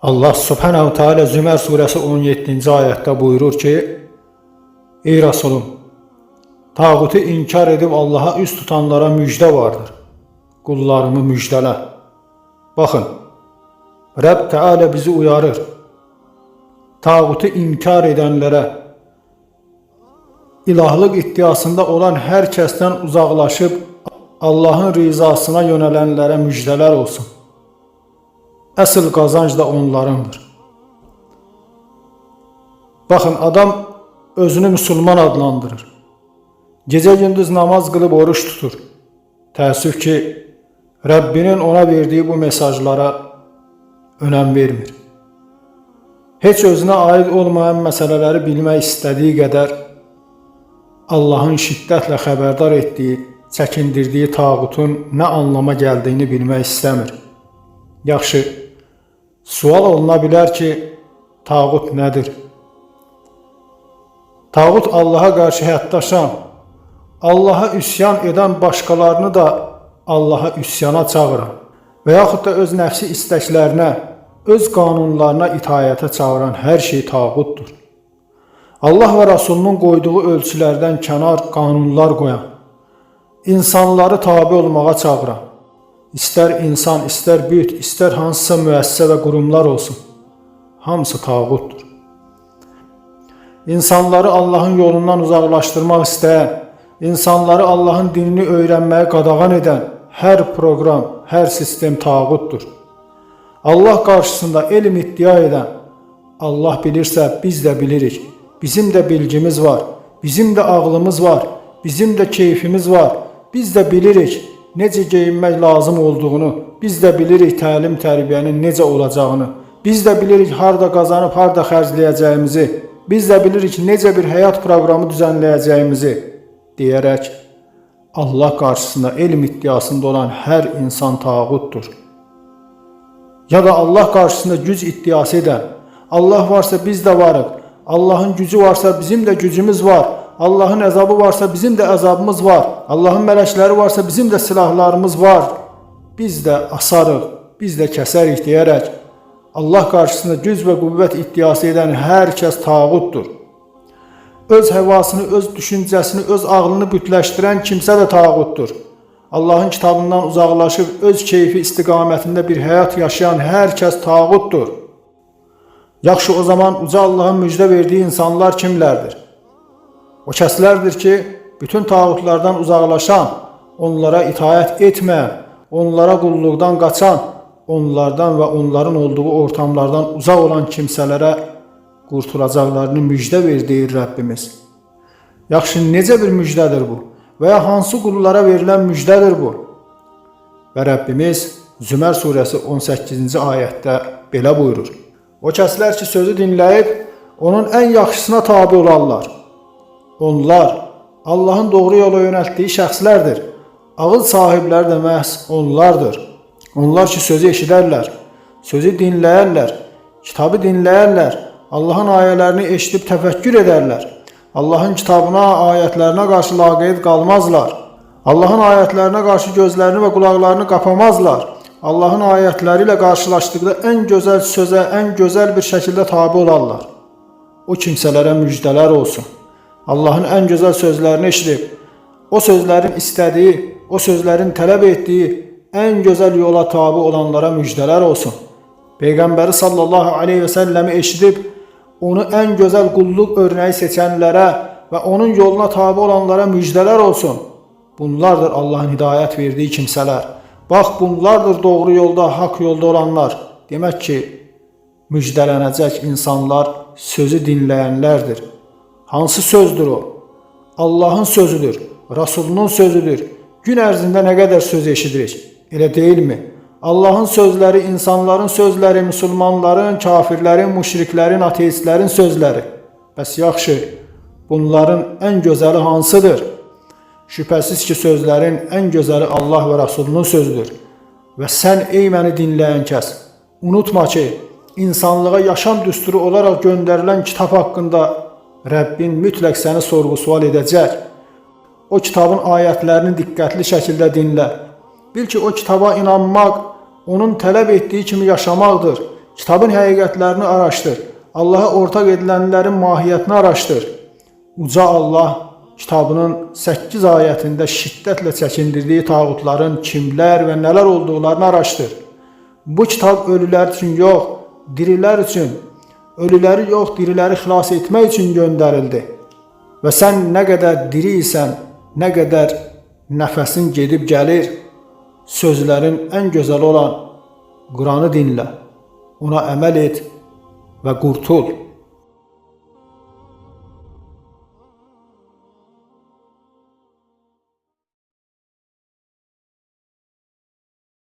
Allah Subhanahu Teala Zümer suresi 17. Ayette buyurur ki: Ey Resulüm, tağutu inkar edib Allaha üst tutanlara müjde vardır. Qullarımı müjdələ. Baxın, Rəbb Teala bizi uyarır. Tağutu inkar edənlərə, ilahlıq iddiasında olan hər kəsdən uzaqlaşıb Allahın rizasına yönələnlərə müjdələr olsun. Əsl qazanc da onlarındır. Baxın, adam özünü müsəlman adlandırır. Gecə gündüz namaz qılıb oruç tutur. Təəssüf ki, Rəbbinin ona verdiyi bu mesajlara önəm vermir. Heç özünə aid olmayan məsələləri bilmək istədiyi qədər Allahın şiddətlə xəbərdar etdiyi, çəkindirdiyi tağutun nə anlama gəldiyini bilmək istəmir. Yaxşı, sual oluna bilər ki, tağut nədir? Tağut Allaha qarşı həddaşan, Allaha üsyan edən başqalarını da Allaha üsyana çağıran və yaxud da öz nəfsi istəklərinə, öz qanunlarına itaətə çağıran hər şey tağutdur. Allah və Rasulunun qoyduğu ölçülərdən kənar qanunlar qoyan, insanları tabi olmağa çağıran, istər insan, istər büt, istər hansısa müəssisə və qurumlar olsun, hamısı tağutdur. İnsanları Allahın yolundan uzaqlaşdırmaq istəyən, insanları Allahın dinini öyrənməyə qadağan edən hər proqram, hər sistem tağutdur. Allah qarşısında elm iddia edən, Allah bilirsə biz də bilirik, bizim də bilgimiz var, bizim də ağlımız var, bizim də keyfimiz var, biz də bilirik necə geyinmək lazım olduğunu, biz də bilirik təlim tərbiyənin necə olacağını, biz də bilirik harda qazanıb harda xərcləyəcəyimizi, biz də bilirik necə bir həyat proqramı düzənləyəcəyimizi deyərək Allah qarşısında elm iddiasında olan hər insan tağutdur. Ya da Allah qarşısında güc iddiası edən, Allah varsa biz də varıq, Allahın gücü varsa bizim də gücümüz var, Allahın əzabı varsa bizim də əzabımız var, Allahın mələkləri varsa bizim də silahlarımız var. Biz də asarıq, biz də kəsərik deyərək Allah qarşısında güc və qüvvət iddiası edən hər kəs tağutdur. Öz həvasını, öz düşüncəsini, öz ağlını bütləşdirən kimsə də tağutdur. Allahın kitabından uzaqlaşıb öz keyfi istiqamətində bir həyat yaşayan hər kəs tağutdur. Yaxşı, o zaman uca Allahın müjdə verdiyi insanlar kimlərdir? O kəslərdir ki, bütün tağutlardan uzaqlaşan, onlara itaət etməyən, onlara qulluqdan qaçan, onlardan və onların olduğu ortamlardan uzaq olan kimsələrə qurtulacaqlarını müjdə ver deyir Rəbbimiz. Yaxşı, necə bir müjdədir bu? Və ya hansı qullara verilən müjdədir bu? Və Rəbbimiz Zümer surəsi 18-ci ayətdə belə buyurur. O kəslər ki, sözü dinləyib, onun ən yaxşısına tabi olarlar. Onlar Allahın doğru yola yönəltdiyi şəxslərdir. Ağıl sahibləri də məhz onlardır. Onlar ki, sözü eşidərlər, sözü dinləyərlər, kitabı dinləyərlər, Allahın ayələrini eşidib təfəkkür edərlər. Allahın kitabına, ayətlərinə qarşı laqeyd qalmazlar. Allahın ayətlərinə qarşı gözlərini və qulaqlarını qapamazlar. Allahın ayətləri ilə qarşılaşdıqda ən gözəl sözə, ən gözəl bir şəkildə tabi olarlar. O kimsələrə müjdələr olsun. Allahın ən gözəl sözlərini eşidib, o sözlərin istədiyi, o sözlərin tələb etdiyi ən gözəl yola tabi olanlara müjdələr olsun. Peyğəmbəri sallallahu aleyhi və səlləmi eşidib, onu ən gözəl qulluq örnəyi seçənlərə və onun yoluna tabi olanlara müjdələr olsun. Bunlardır Allahın hidayət verdiyi kimsələr. Bax, bunlardır doğru yolda, haqq yolda olanlar. Demək ki, müjdələnəcək insanlar sözü dinləyənlərdir. Hansı sözdür o? Allahın sözüdür, Rasulunun sözüdür. Gün ərzində nə qədər söz eşidirik? Elə deyilmi? Allahın sözləri, insanların sözləri, müsəlmanların, kafirlərin, müşriklərin, ateistlərin sözləri. Bəs yaxşı, bunların ən gözəli hansıdır? Şübhəsiz ki, sözlərin ən gözəli Allah və Rasulunun sözüdür. Və sən ey məni dinləyən kəs, unutma ki, insanlığa yaşam düsturu olaraq göndərilən kitab haqqında Rəbbin mütləq səni sorğu-sual edəcək. O kitabın ayətlərini diqqətli şəkildə dinlə. Bil ki, o kitaba inanmaq, onun tələb etdiyi kimi yaşamaqdır. Kitabın həqiqətlərini araşdır. Allaha ortaq edilənlərin mahiyyətini araşdır. Uca Allah kitabının 8 ayətində şiddətlə çəkindirdiyi tağutların kimlər və nələr olduqlarını araşdır. Bu kitab ölülər üçün yox, dirilər üçün, ölüləri yox, diriləri xilas etmək üçün göndərildi. Və sən nə qədər diri isən, nə qədər nəfəsin gedib gəlir, sözlərin ən gözəli olan Quranı dinlə, ona əməl et və qurtul.